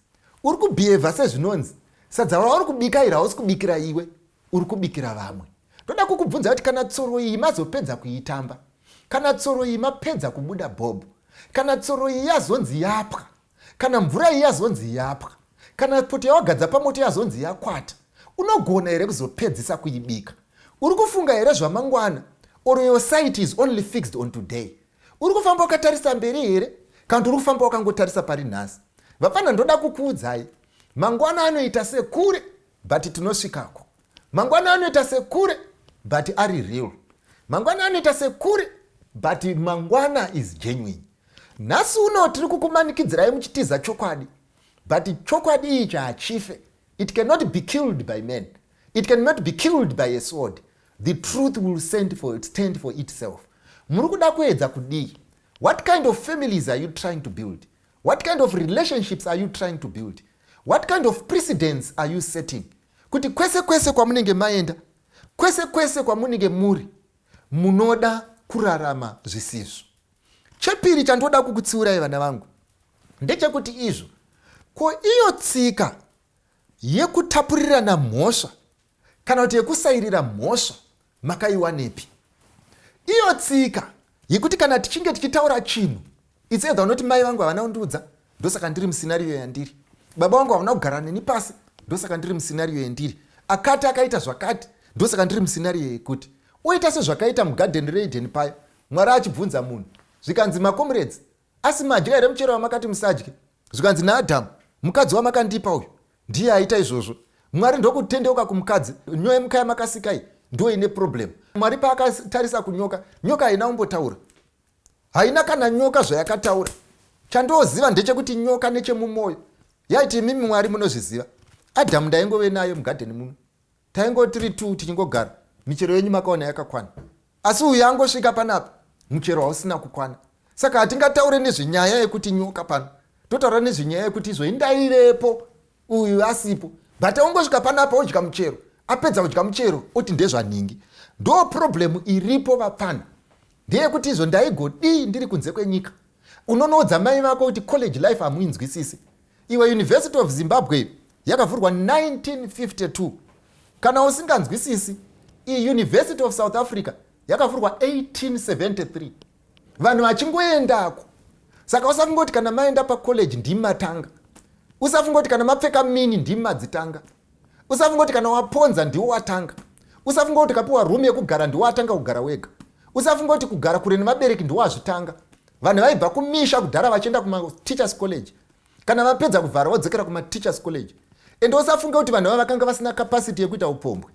Uri kubehave sezvinonzi sadza rauri kubika iri hausi kubikira iwe, uri kubikira vamwe. Ndoda kukubvunza kuti kana tsoro iyi mazopedza kuitamba, kana tsoro iyi mapedza kubuda bhobho, kana tsoro iyi yazonzi yapwa, kana mvura iyi yazonzi yapwa, kana poto yawagadza pamoto yazonzi yakwata, unogona here kuzopedzisa kuibika? Uri kufunga here zvamangwana, or your sight is only fixed on today? Uri kufamba wakatarisa mberi here, kana kuti uri kufamba wakangotarisa pari nhasi? Vapfana, ndoda kukuudzai, mangwana anoita sekure, but tinosvikako. Mangwana anoita sekure, but ari real. Mangwana anoita sekure, but mangwana is genuine. Nhasi uno tiri kukumanikidzirai muchitiza chokwadi, but chokwadi ichi hachife. It cannot be killed by men. It cannot be killed by a sword. The truth will stand for itself. Muri kuda kuedza kudii? What kind of families are you trying to build? What kind of relationships are you trying to build? What kind of precedents are you setting? Kuti kwese kwese kwamunenge maenda, kwese kwese kwamunenge muri, munoda kurarama zvisizvo. Chepiri chandoda kukutsiurai vana vangu ndechekuti izvo, ko iyo tsika yekutapurirana mhosva kana kuti yekusairira mhosva makaiwanepi? Iyo tsika yekuti kana tichinge tichitaura chinhu, it's either unoti mai vangu havana kundiudza, ndosaka ndiri muscenario yandiri. Baba vangu havana kugara neni pasi, ndosaka ndiri muscenario yandiri. Akati akaita zvakati, ndosaka ndiri muscenario yekuti. Oita sezvakaita mugadheni reEden paya, Mwari achibvunza munhu, zvikanzi macomrades, asi madya here muchero wamakati musadye? Zvikanzi naAdhamu, mukadzi wamakandipa uyu ndiye aita izvozvo. Mwari ndokutendeuka kumukadzi, nyoka yamakasikai ndo ine problem. Mwari paakatarisa kunyoka, nyoka haina kumbotaura, haina kana nyoka zvayakataura. Chandoziva ndechekuti nyoka nechemumoyo yaiti, imimi Mwari munozviziva, Adhamu ndaingove naye mugadheni muno, taingoti tiri tu tichingogara, michero yenyu makaona yakakwana, asi uyu angosvika panapa muchero hausina kukwana. Saka hatingataure nezvenyaya yekuti nyoka pano, totaura nezvenyaya yekuti izvo indaivepo uyu asipo, but aungosvika panapa odya muchero, apedza kudya muchero oti ndezvanhingi. Ndo problem iripo vapfana, ndeyekuti izvo ndaigodii ndiri kunze kwenyika. Unonoudza mai vako kuti college life hamuinzwisisi. Iwe, University of Zimbabwe yakavhurwa 1952. Kana usinganzwisisi, iyi University of South Africa. Yakavhurwa 1873 vanhu vachingoendako. Saka usafunga kuti kana maenda pacollege ndimi matanga. Usafunga kuti kana mapfeka mini ndimi madzitanga. Usafunga kuti kana waponza ndiwo watanga. Usafunga kuti ukapiwa room yekugara ndiwo watanga kugara wega. Usafunga kuti kugara kure nevabereki ndiwo wazvitanga. Vanhu vaibva kumisha kudhara vachienda kumateachers college. Kana vapedza kuvhara vodzokera kumateachers college. Ende usafunga kuti vanhu vava vakanga vasina capacity yekuita upombwe.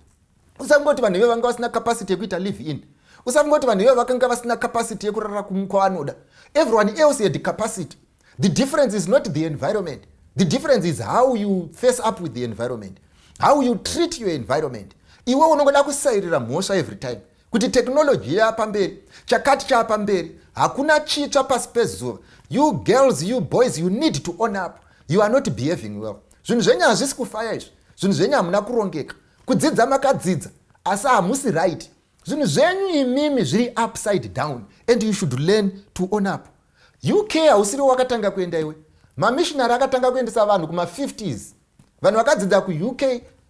Usafunga kuti vanhu ivo vanga vasina capacity yekuita live in. Usafunga kuti vanhu ivo vakanga vasina capacity yekurara kwavanoda. Everyone else had capacity. The difference is not the environment. The difference is how you face up with the environment, how you treat your environment. Iwe unongoda kusairira mhosva every time kuti technology yaapamberi, chakati chaapamberi. Hakuna chitsva pasi pezuva. You girls, you boys, you need to own up. You are not behaving well. Zvinhu zvenyu hazvisi kufaya izvi. Zvinhu zvenyu hamuna kurongeka. Kudzidza makadzidza, asi hamusi right. Zvinhu zvenyu imimi zviri upside down and you should learn to own up. UK hausiriwo wakatanga kuenda iwe. Mamissionary akatanga kuendesa vanhu kuma-50s. Vanhu vakadzidza kuUK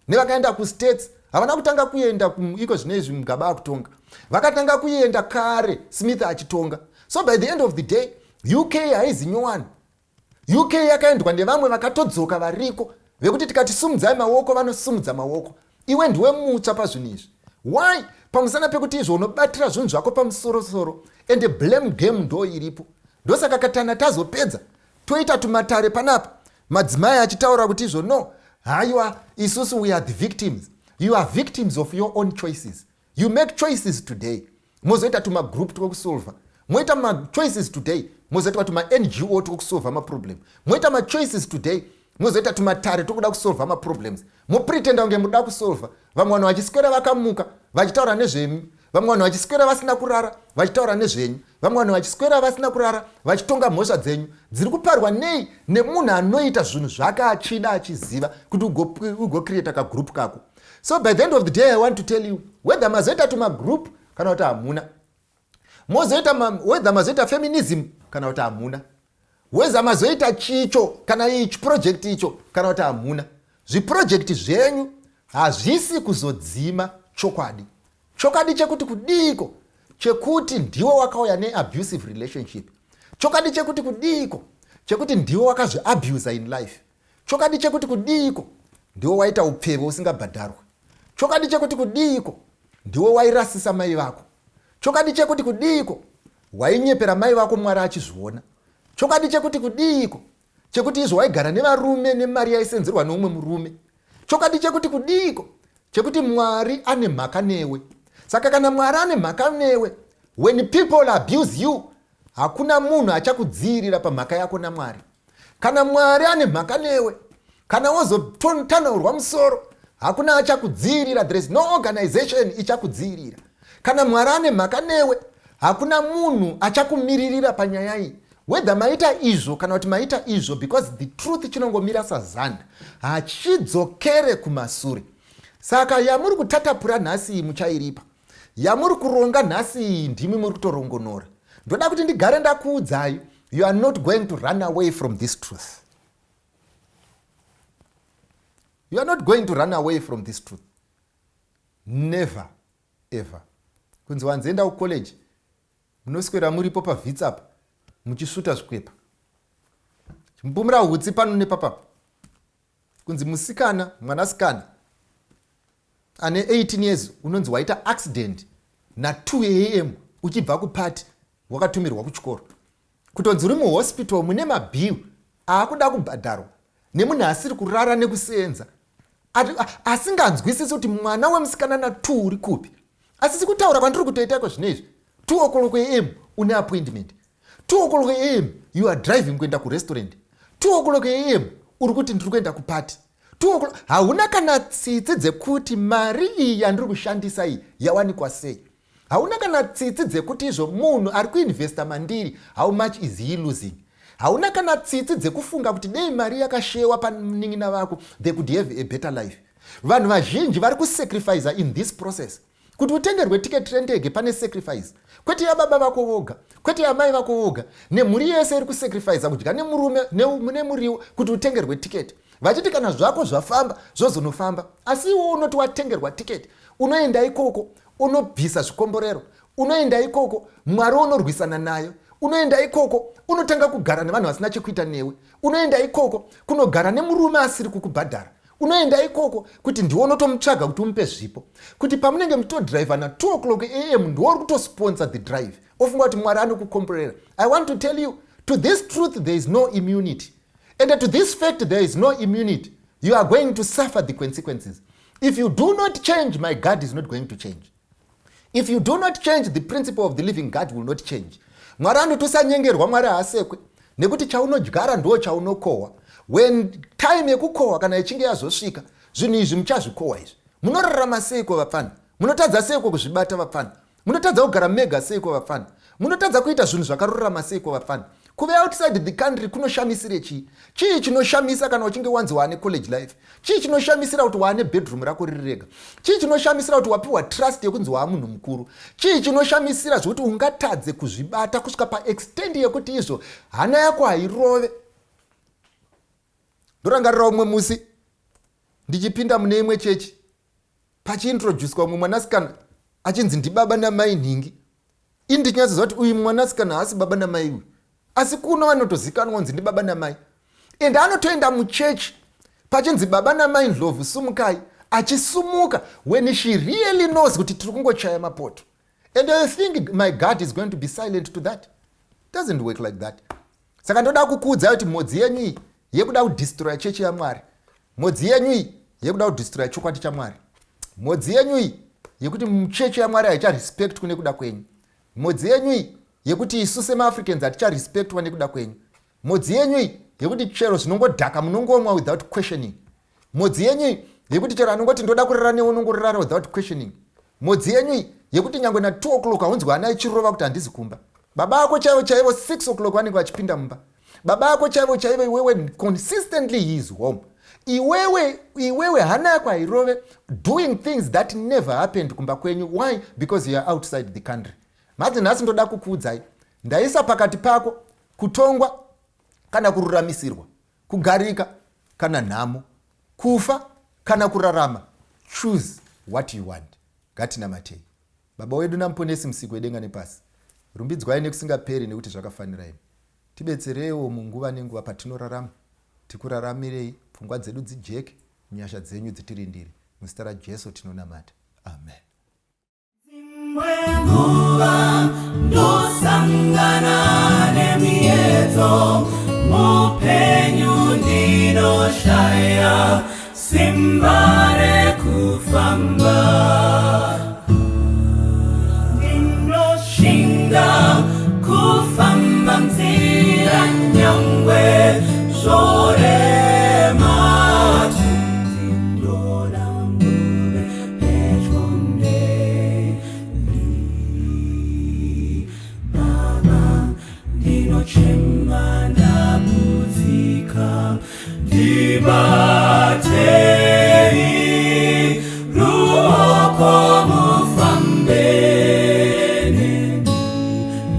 nevakaenda kuStates havana kutanga kuenda iko zvino izvi Mugabe akutonga. Vakatanga kuenda kare Smith achitonga. So by the end of the day, UK haizi nyowani. UK yakaendwa nevamwe vakatodzoka variko vekuti tikati sumudzai maoko vanosumudza maoko. Iwe ndiwe mutsva pazvinhu izvi. Why? Pamusana pekuti izvo unobatira zvinhu zvako pamusorosoro and blame game ndo iripo. Ndosaka katana tazopedza toita tumatare panapa madzimai achitaura kuti izvo no, haiwa, isusu we are the victims. You are victims of your own choices. You make choices today, mozoita tumagroup twekusolva. Moita machoices today, mozoitwa tuma-NGO twekusolva maproblem. Moita machoices today, mozoita tumatare tokuda kusolva maproblems. Mopretenda kunge muda kusolva, vamwe vanhu vachiswera vakamuka vachitaura nezvenyu, vamwe vanhu vachiswera vasina kurara vachitaura nezvenyu, vamwe vanhu vachiswera vasina kurara vachitonga mhosva dzenyu dziri kuparwa nei nemunhu anoita zvinhu zvake achida achiziva kuti ugocreata kagroup kako. So by the end of the day, I want to tell you, whether mazoita tumagroup kana kuti hamuna, mozoita whether mazoita feminism kana kuti hamuna, whether mazoita chicho kana ichi project icho kana kuti hamuna, zviprojekti zvenyu hazvisi kuzodzima chokwadi. Chokwadi chekuti kudiko? Chekuti ndiwe wakauya neabusive relationship. Chokwadi chekuti kudiko? Chekuti ndiwe wakazviabusa in life. Chokwadi chekuti kudiko? Ndiwe waita upfeve usingabhadharwe. Chokwadi chekuti kudiko? Ndiwe wairasisa mai vako. Chokwadi chekuti kudiko? Wainyepera mai vako Mwari achizviona. Chokwadi chekuti kudiko? Chekuti izvo waigara nevarume nemari yaisenzerwa neumwe murume. Chokwadi chekuti kudiko? Chekuti Mwari ane mhaka newe. Saka kana Mwari ane mhaka newe, when people abuse you, hakuna munhu achakudziirira pamhaka yako naMwari. Kana Mwari ane mhaka newe, kana wozotanaurwa musoro, hakuna achakudziirira. There is no organization ichakudziirira. Kana Mwari ane mhaka newe, hakuna munhu achakumiririra panyaya iyi, whether maita izvo kana kuti maita izvo, because the truth chinongomira sazanda, hachidzokere kumasure. Saka yamuri kutatapura nhasi iyi muchairipa. Yamuri kuronga nhasi iyi ndimi muri kutorongonora. Ndoda kuti ndigare ndakuudzai, you are not going to run away from this truth. You are not going to run away from this truth, never ever. Kunzi wanzienda kucollege, munoswera muripo pavhitsapa muchisvuta zvikwepa, chimupumira hutsi pano nepapapa. Kunzi musikana, mwanasikana ane 18 years, unonzi waita accident na2 am uchibva kupati, wakatumirwa kuchikoro, kutonzi uri muhospital mune mabhiu aakuda kubhadharwa nemunhu asiri kurara nekusenza, asinganzwisisi kuti mwana wemusikana na2 uri kupi. Asisi kutaura kwandiri kutoita iko zvino izvi, 2 o'clock am une appointment, 2 o'clock am you are driving kuenda kurestaurant, 2 o'clock am uri kuti ndiri kuenda kupati, 2 o'clock hauna kana tsitsi dzekuti mari iyi yandiri kushandisa iyi yawanikwa sei. Hauna kana tsitsi dzekuti izvo munhu ari kuinvesta mandiri, how much is he losing? Hauna kana tsitsi dzekufunga kuti dei mari yakashewa panin'ina vako, they could have a better life. Vanhu vazhinji vari kusacrifica in this process. Kuti utengerwe tiketi rendege pane sacrifice, kwete yababa vako voga, kwete yamai vako voga, nemhuri yese iri kusacrifica kudya nemurume nemuriwo kuti utengerwe tiketi, vachiti kana zvako zvafamba zvozonofamba. Asi iwo unoti watengerwa tiketi, unoenda ikoko, unobvisa zvikomborero. Unoenda ikoko, Mwari unorwisana nayo. Unoenda ikoko, unotanga kugara nevanhu vasina chekuita newe. Unoenda ikoko kunogara nemurume asiri kukubhadhara. Unoenda ikoko kuti ndiwe unotomutsvaga kuti umupe zvipo, kuti pamunenge muchitodhiraivha na 2 o'clock am, ndiwe uri kutosponsor the drive, ofunga kuti Mwari anokukomborera. I want to tell you, to this truth there is no immunity, and to this fact there is no immunity. You are going to suffer the consequences if you do not change. My God is not going to change. If you do not change, the principle of the living God will not change. Mwari anoti usanyengerwa, Mwari haasekwe, nekuti chaunodyara ndo chaunokohwa. When time yekukohwa kana ichinge yazosvika, zvinhu izvi muchazvikohwa. Izvi munorarama seiko, vapfana? Munotadza seiko kuzvibata, vapfana? Munotadza kugara mega seiko, vapfana? Munotadza kuita zvinhu zvakarurama seiko, vapfana? Kuve outside the country kunoshamisire chii? Chii chinoshamisa kana uchinge wanzi waane college life? Chii chinoshamisira kuti waane bedroom rako riri rega? Chii chinoshamisira kuti wapiwa trust yekunzi waa munhu mukuru? Chii chinoshamisira zvekuti ungatadze kuzvibata kusvika paextent yekuti izvo hana yako hairove? Ndorangarira umwe musi ndichipinda mune imwe chechi, pachiintroducwa umwe mwanasikana achinzi ndibaba namai nhingi. Ini ndichinyatsoziva kuti uyu mwanasikana haasi baba namai uyu, asi kuno vanotozikanwa kunzi ndibaba namai. Ende anotoenda muchechi pachinzi, "Baba namai Ndlovu, sumukai," achisumuka when she really knows kuti tiri kungochaya mapoto. And I think my God is going to be silent to that? Doesn't work like that. Saka ndoda kukuudzai kuti mhodzi yenyu iyi yekuda kudestroya chechi yaMwari, mhodzi yenyu iyi yekuda kudestroya chokwadi chaMwari, mhodzi yenyu iyi yekuti muchechi yaMwari haicharespectwa nekuda kwenyu, mhodzi yenyu iyi yekuti isu semaAfricans haticharespectwa nekuda kwenyu, mhodzi yenyu iyi yekuti chero zvinongodhaka munongomwa without questioning, mhodzi yenyu iyi yekuti chero anongoti ndoda kurara newe unongorara without questioning, mhodzi yenyu iyi yekuti nyange na2 o'clock haunzwi hana ichirova kuti handizi kumba, baba ako chaivo chaivo 6 o'clock vanenge vachipinda mumba, baba ako chaivo chaivo iwewe consistently he is home, iwewe iwewe hana yako hairove, doing things that never happened kumba kwenyu. Why? Because you are outside the country. Madzi nhasi ndoda kukuudzai, ndaisa pakati pako kutongwa kana kururamisirwa, kugarika kana nhamo, kufa kana kurarama. Choose what you want. Ngatinamatei. Baba wedu namuponesi, musiki wedenga nepasi, rumbidzwai nekusingaperi nekuti zvakafanira imi. Tibetsereiwo munguva nenguva patinorarama, tikuraramirei, pfungwa dzedu dzijeke, nyasha dzenyu dzitirindire. Muzita raJesu tinonamata, amen. Dzimwe nguva ndosangana nemiedzo mupenyu, ndinoshaya simba rekufamba. Ndinoshinga kufamba nzira nyangwe zvorema. Ndinoda muve pedyo neni. Baba, ndinochema, ndambudzika, ndibatei ruoko mufambe neni.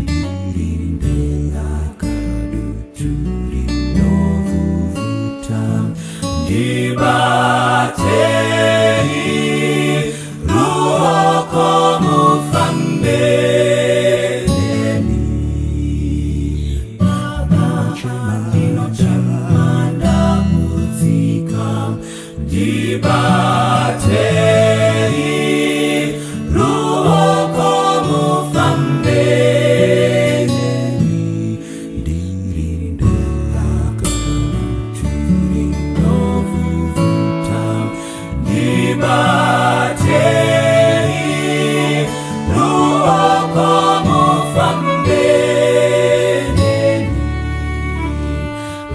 Ndiri ndega kadutu rinovhuvhuta, ndibatei ruoko mufambe neni. Baba, ndinochema, ndambudzika, ndibatei ruoko mufambe neni. Ndiri ndega kadutu rinovhuvhuta, ndibatei ruoko mufambe neni.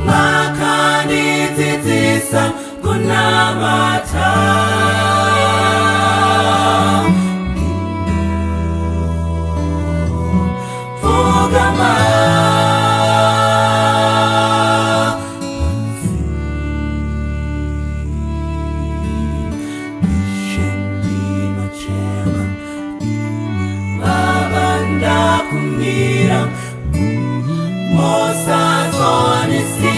Makandidzidzisa kunamata. Pfugama pasi. Ishe, ndinochema imi. Baba, ndakumbira musazondisiya.